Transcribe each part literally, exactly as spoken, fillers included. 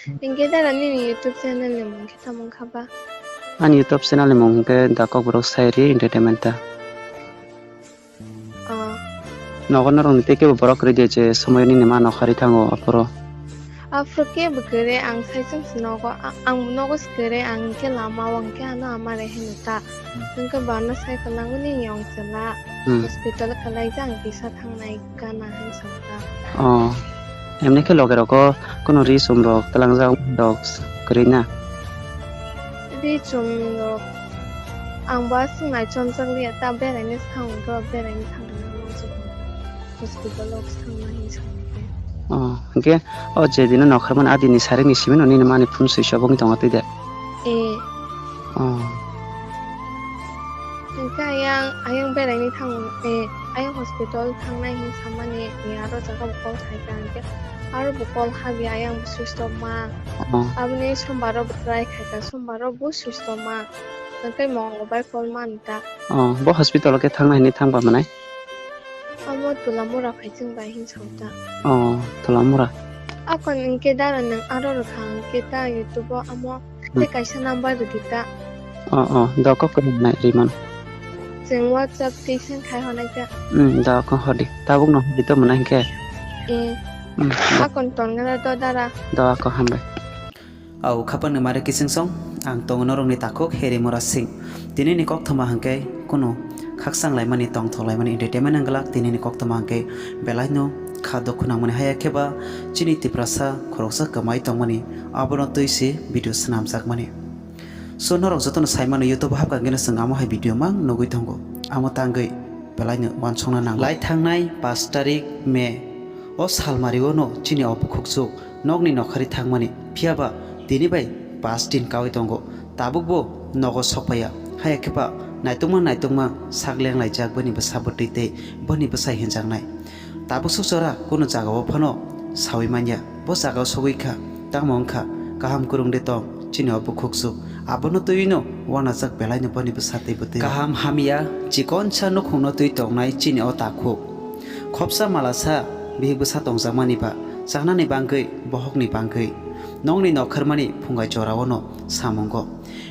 Hinkhe dara nini YouTube channel ni mung khe tamo wngkha ba? Ani YouTube channel ni mung hinkhe Da Kokborok Sayari Entertainment ta. Oh. Nogo norok ni tei kebo borok kwrwi de je somoi nini ma nokharwi thango aphuru. Aphuru kebo kwrwi ang saichung se nogo, a-, ang nogo se kwrwi ang hinkhe lama o hinkhe ano ama reheno ta. Hmm. Hinkhe bo ano sai kwlango nini ong chwla. Hmm. Hospital kwlaijak ang kisa thangnai gana hinwi sa ta. Oh. Emni khe loge rogo kunu ri chum rok twlangjak rok kwrwi na? Ri chum rok ang bo aswk naichomjak liya ta beraina thang rw beraina thang rw. Hospital o thangna hinwi sa khe. Oh, hinkhe o je dino nokharmani adini sarikni simi no nini mani phone switch off wngwi tongo twi de? Eh. Oh. Hinkhe ayang, ayang beraini thang, eh, ayang hospital thangnai hinwi samani, eh, aro jaga bo call khaikha hinkhe aro bo call habi ayang bo switch off ma. Oh. Aboni sombar o bo try khaikha, sombar o bo switch off ma. Hinkhe mongo bai call man ta. Oh, bo hospital o khe thangnai hinwi thangba manai? Amo Tulamura phaichwng bai hinwi sa ta. Oh, Tulamura. Akon hinkhe dara nwng aro rwkha hinkhe ta YouTube o amo Hmm. tei kaisa number rwdi ta. Oh, oh, da kok kwrwngna rimano. Chwng WhatsApp tei send khai hwnai ta. Hmm, da kok hodi. Tabuk no hodi to mwnai hinkhe. Eh. Hmm, da. Akon tongna da to dara. Da kok hambai. Au khapang ni mare kising song, ang tongo norok ni takhuk Heri Mura Singh. Tini ni koktwma hwnkhe kunu khakchang laimani, tongthok laimani, entertainment wng glak. Tini ni koktwma hwnkhe belai no kha dukhu nangmani, haya khe ba chini Tiprasa khoroksa kwmai tongmani, abono twi se video swnamjakmani. So norok jotono sai mano YouTube hapkha hwnkhe no chwng amo hai video mang nugwi tongo. Amo tangwi belai no uansukna nango. Lai thangnai pash tarik May o salmari o no chini o bukhukchuk nokni nokharwi thangmani, phiya ba tini bai pash din kaui tongo, tabuk bo nogo sokpaiya. Haya khe ba naitokma naitokma sak lenglaijak bini bwsa bwtwi tei bini bwsai hinjaknai. Tabuk suk jora kunu jagao phano saui manya, bo jagao sogwi kha, tamo wngkha kaham kwrwng de tong chini o bukhukchuk, abono twiwi no uanajak belai no bini bwsa tei bwtwi. Kaham hamya chikonsa nukhungno twi tongnai chini o takhuk. Khopsa malasa bihik bwsa tongjakmani ba, chanani bangwi, bohokni bangwi, nokni nokharmani phungai jorao no samungo.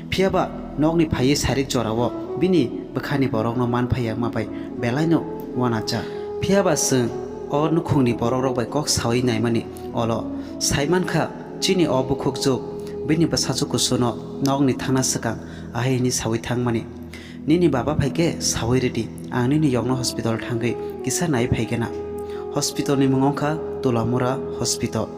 Phiya ba nokni phaiwi sarik jorao bini bwkhani borokno man phaiya ma bai belai no uanajak. Phiya ba chwng o nukhungni borokrok bai kok saui naimani olo sai mankha, chini o bukhukchuk bini bwsajwk kusuno nokni thangna swkang ahai hwnwi saui thangmani. Nini baba phaikhe saui rwdi, ang nini yokno hospital thangwi kisa nai phaikhe na. Hospital ni mung wngkha Tulamura Hospital.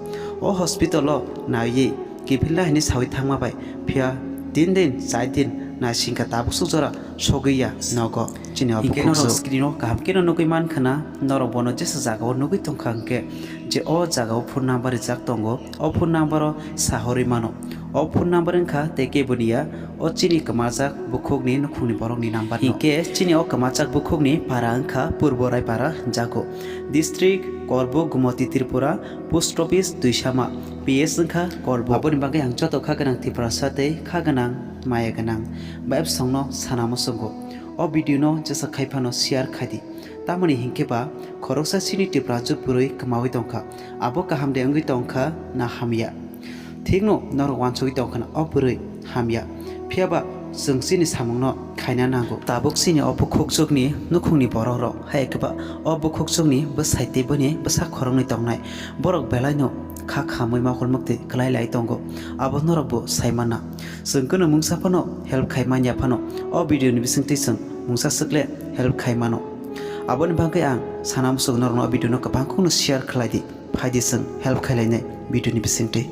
O hospital o naiwi kiphilna hinwi saui thangma bai phiya tin din, char din naisingkha, tabuk suk jora sogwi ya nogo chini o bukhukchuk. Hinkhe norok screen o kaham khe no nugwi mankha na, norok bono jesa jaga o nugwi tongkha hinkhe je o jaga o phone number rijak tongo. O phone number o sahorwi mano. O phone number wngkha tei kebo ni ya, o chini kwmajak bukhukni nukhungni borokni number no. Hinkhe chini o kwmajak bukhukni para wngkha Purbo Raipara, Jago District, Korbo, Gumoti, Tripura, Post Office, Tuisama, P S wngkha Korbo. Aboni bagwi ang joto kha gwnang Tiprasa tei kha gwnang maya gwnang bai bwsongno sana muchungo. O video no jesa khai phano share khai di. Tamoni hinkhe ba khoroksa chini Tiprajwk bwrwi kwmaui tongkha. Abo kaham de wngwi tongkha na hamya? Thikno norok uansugwi tongkha na o bwrwi hamya. Phiya ba chwng chini samungno khaina nango. Tabuk chini o bukhukchukni nukhungni borokrok, hai khe ba o bukhukchukni bwsai tei bini bwsa khoroknwi tongnai borok belaino kha khamwi mokol muktwi kwlai lai tongo. Abo norok bo sai manna. Chwng kheno mungsa phano help khai manya phano o video ni bisingtwi chwng mungsa swkle help khai mano. Aboni bagwi ang sana muchung norokno o video no kwbang khokno share khlai di, phai di chwng help khai lainai video ni bisingtwi.